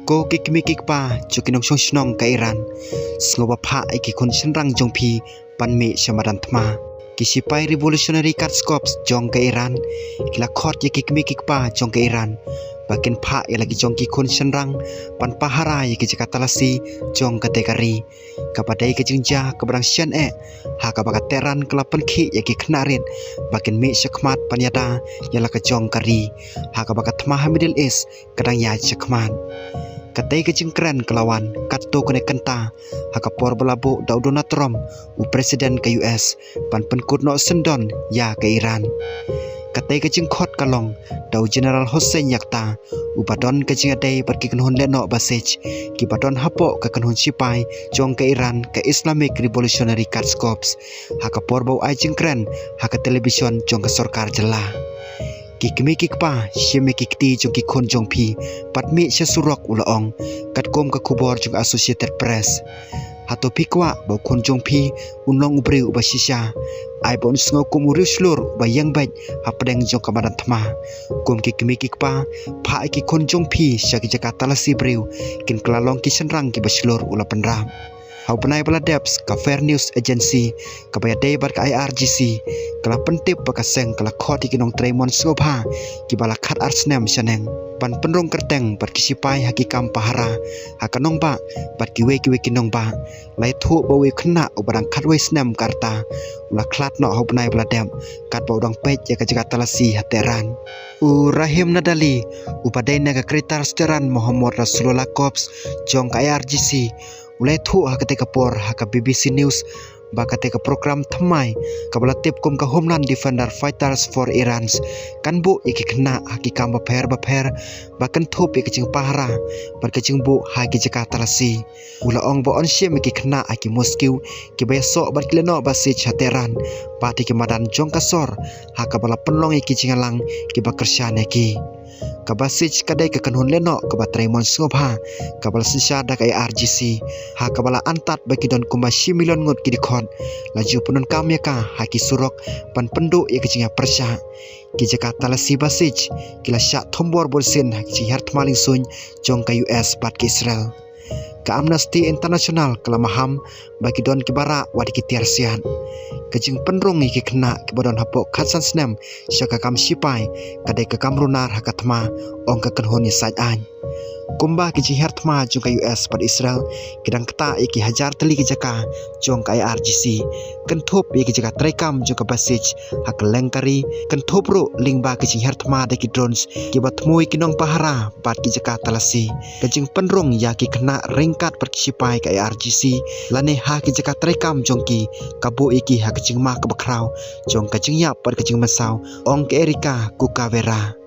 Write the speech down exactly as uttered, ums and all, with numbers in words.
Ko ki kmie ki kpa jong ki nongshong shnong ka Iran, sngewbha phah ïa ki khun shynrang jong phi ban mih sha madan thma. Ki sipai Revolutionary Guard Corps jong ka Iran ki la khot ïa ki kmie ki kpa jong ka Iran ba kin phah ïa la ki jong ki khun shynrang ban pahara ïa ki jaka talasi jong kata ka ri, kaba dei ka jingjia kaba dang shen eh, ha kaba ka Tehran ka la pynkhih ïa ki khynnah rit ba kin mih shakhmat ban ïada ïa la ka jong ka ri, ha kaba ka thma ha Middle East ka dang ïaid shakhmat. Katei ka jingkren ka la wan katto katne kynta ha ka por ba la buh da u Donald Trump, u President ka U S, ban pynkut noh syndon ïa ka Iran. Katei ka jingkhot ka long da u General Hossein Yakhta, uba don ka jingïadei bad ki kynhun lehnoh basij kiba don hapoh ka kynhun sipai jong ka Iran, ka Islamic Revolutionary Guard Corps, ha ka por ba u ai jingkren ha ka television jong ka sorkar jylla. Ki kmie ki kpa, shim ïa ki kti jong ki khun jong phi bad mih sha surok, u la ong, katkum ka khubor jong Associated Press. Hato phi kwah ba u khun jong phi un long u briew uba shisha? Ai ba un sngew kum u riewshlur uba ïeng beit hapdeng jong ka madan thma. Kum ki kmie ki kpa, phah ïa ki khun jong phi sha ki jaka talasi briew, kin kylla long ki shynrang kiba shlur, u la pynrap. Ha u bnai ba la dep, ka Fair News Agency kaba ïadei bad ka I R G C ka la pyntip ba ka seng ka la khot ïa ki nongtrei mon sngewbha kiba la khatar snem shaneng ban pynrung kyrteng bad ki sipai ha ki kam pahara ha ka nongbah bad kiwei kiwei ki nongbah. La ïathuh ba uwei u khynnah uba dang khatwei snem ka rta u la khlad noh ha u bnai ba la dep katba u dang peit ïa ka jaka talasi ha Tehran. U Rahim Nadali, uba dei na ka Kaitar Tehran Mohammad Rasulullah Corps jong ka I R G C, u la ïathuh ha katei ka por ha ka B B C News ba katei ka program thymmai kaba la tip kum ka Homeland Defender Fighters for Iran kan buh ïa ki khynnah ha ki kam bapher bapher ba kynthup ïa ka jingpahara bad ka jingbuh ha ki jaka talasi. U la ong ba yn shim ïa ki khynnah ha ki mosque kiba ïasoh bad ki lehnoh basij ha Tehran bad ïa ki madan jong ka sor, ha kaba la pynlong ïa ki jingïalang kiba kyrshan ïa ki. Ka basij ka dei ka kynhun lehnoh kaba trei mon sngewbha kaba la synshar da ka I R G C, ha kaba la antad ba ki don kumba shi million ngut ki dkhot. La ju pyndonkam ïa ka ha ki surok ban pynduh ïa ka jingïapyrshah. Ki jaka talasi basij ki la shah thombor bunsien ha ki jinghiar thma lyngsuiñ jong ka U S bad ka Israel. Ka Amnesty International ka la maham ba ki don kiba rah wat ïa ki tiar siat. Ka jingpynrung ïa ki khynnah kiba don hapoh khatsan snem sha ka kam sipai ka dei ka kam runar ha ka thma, ong ka kynhun ïasaid aiñ. Kumba ki jinghiar thma jong ka U S bad Israel ki dang ktah ïa ki hajar tylli ki jaka jong ka I R G C, kynthup ïa ki jaka treikam jong ka basij ha kylleng ka ri, kynthup ruh lyngba ki jinghiar thma da ki drones kiba thmu ïa ki nongpahara bad ki jaka talasi. Ka jingpynrung ïa ki khynnah ryngkat bad ki sipai ka I R G C lane ha ki jaka treikam jong ki ka buh ïa ki ha ka jingma kaba khraw jong ka jingïap bad ka jingmynsaw, ong ka Erika Kucavera.